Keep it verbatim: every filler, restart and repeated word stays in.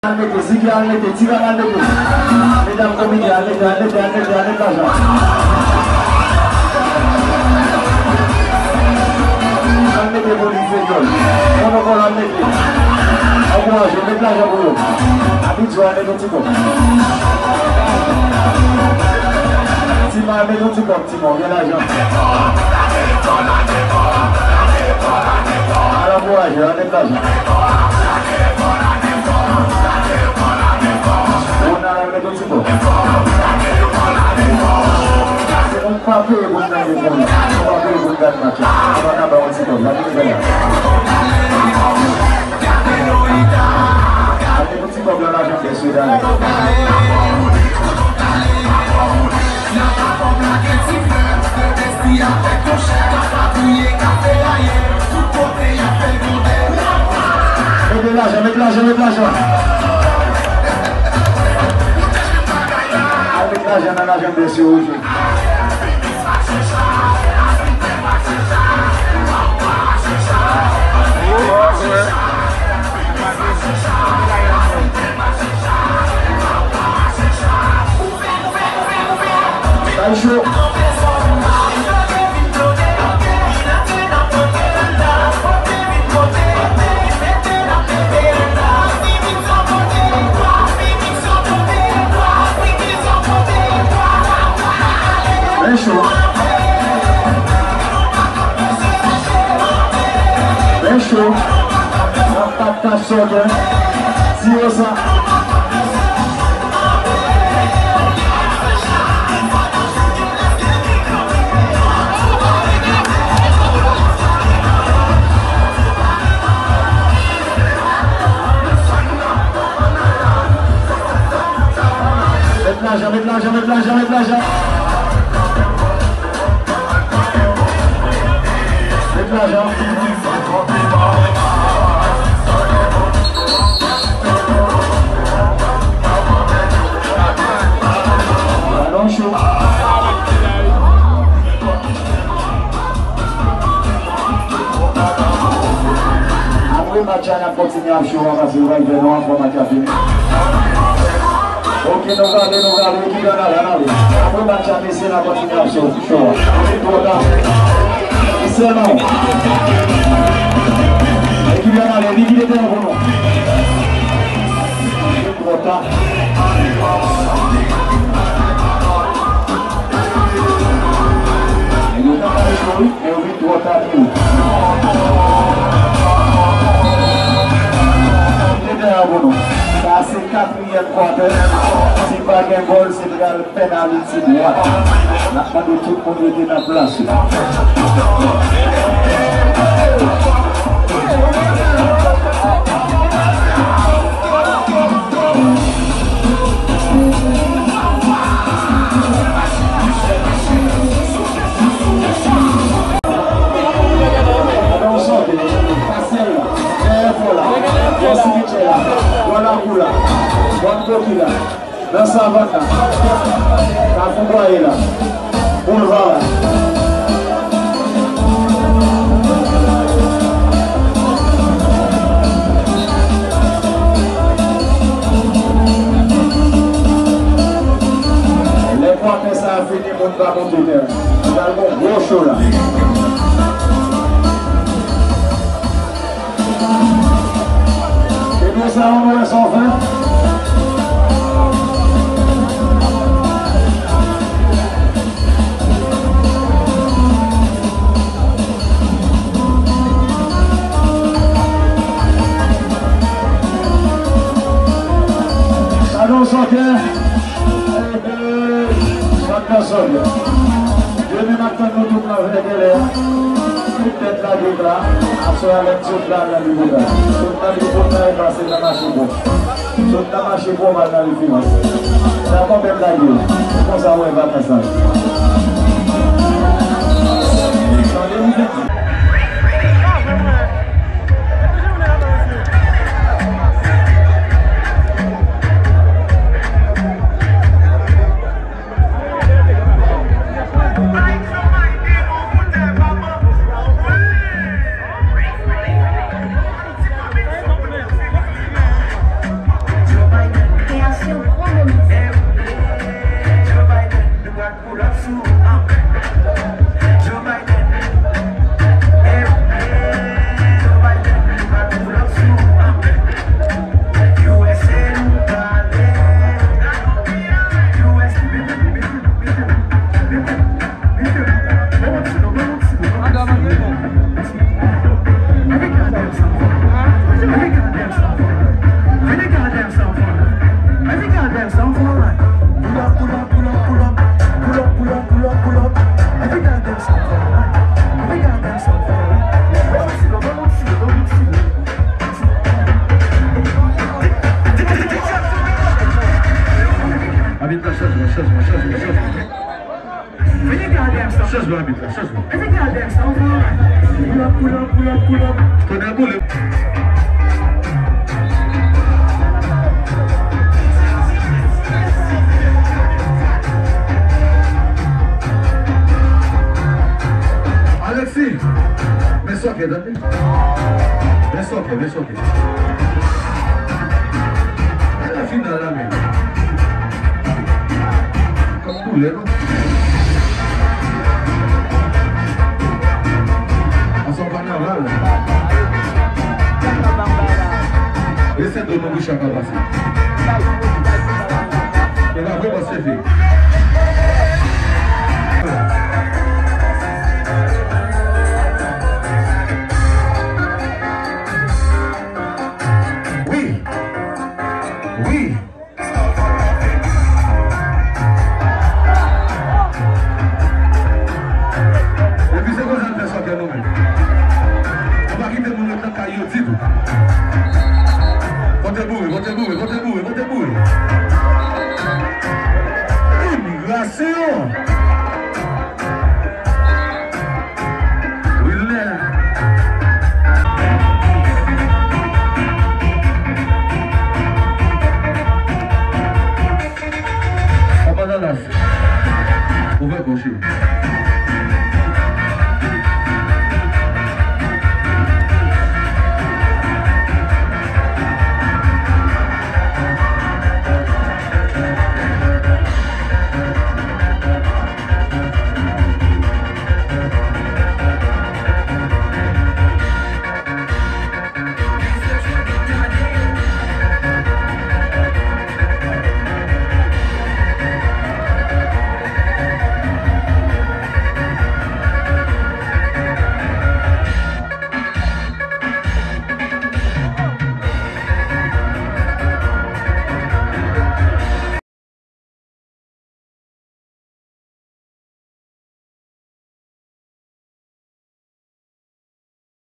Al mete, Ziki al mete, Tigan al mete. Medam komite, al mete, al mete, al mete, al mete lajan. Al mete pou li, Senyè. Monokòl al mete. Ankouraje, met lajan pou yo. Abitye al mete yon ti kòb. Tima al mete yon ti kòb. Bon, gen lajan. Al ankouraje, al met lajan. Ronald al met yon ti kòb. Se nou pa peye pou n gade fon. Nou pa peye pou n gade match la. Nou pa ka ba yon ti kòb la. Gade nou fè la. Al met yon ti kòb nan lajan, mesye, dale. Mete lajan, met lajan, met lajan. Al met lajan nan lajan, mesye, Roger. Bay cho. Bay cho. Bay cho. Sa pa t ka sòt, en. Di yo sa. Met lajan, met lajan, met lajan, met lajan. Met lajan. Balon cho. Apre match la, n ap kontinye ap cho a, paske yo pral fè nou ankò match la fini. Ok, nou gade, nou gade, ekip la, n ale, n ale. Apre match la, mesye, n ap kontinye ap cho, cho a. Li twò ta. Sèlman. Ekip la, n ale, li kite teren pou nou. Li twò ta. Nèg yo ta pale cho, wi. Men yo vin twò ta pou yo. Kite teren an pou nou. Sa se katriyèm kwatè. Si pa gen gòl, se pral penaliti dwat. N ap mande tout moun rete nan plas yo. Pandan w sòti, Kasyèl la, dèyè fò la, bò simityè la, bò lakou la, bò koki la, nan savann la, kafou bwaye la, boulva la. Lè kwatè sa a fini, moun pa monte teren. Li pral gon gwo cho la. Depi sa, nou wè sa w fè. Sa nou sòti. Sòt nan sòt. Demen m ap tann nou tout nan vètè lè a. Tout tèt lage pla. Aswè a lè m sot la nan Lipotay. Sot nan Lipotay pase nan mache pòp. Sot nan mache pòp al nan Referans. Sa konbyen m lage? Se konsa w wè vakans la. Tande m di. Chanjman, chanjman, chanjman. Vini gade sa. Chanjman abit la, chanjman. Vini gade sa, on travay. Pull up, pull up, pull up, pull up. Tonè boule. Alexis, men sòkè, tande. Men sòkè, men sòkè. E la final la, men. Kòm boule, non? Ansanm kanaval. E se do nou bouch a ka pase. E la vrèman seve. Wi. Wi. Epi se konsa n fè sòkè nou menm. Nou pa kite moun ret nan kay yo ditou. Pote boure, pote boure, pote boure, pote boure. Imigrasyon. Wilner. Papa Dalas, ouvè kò cheri.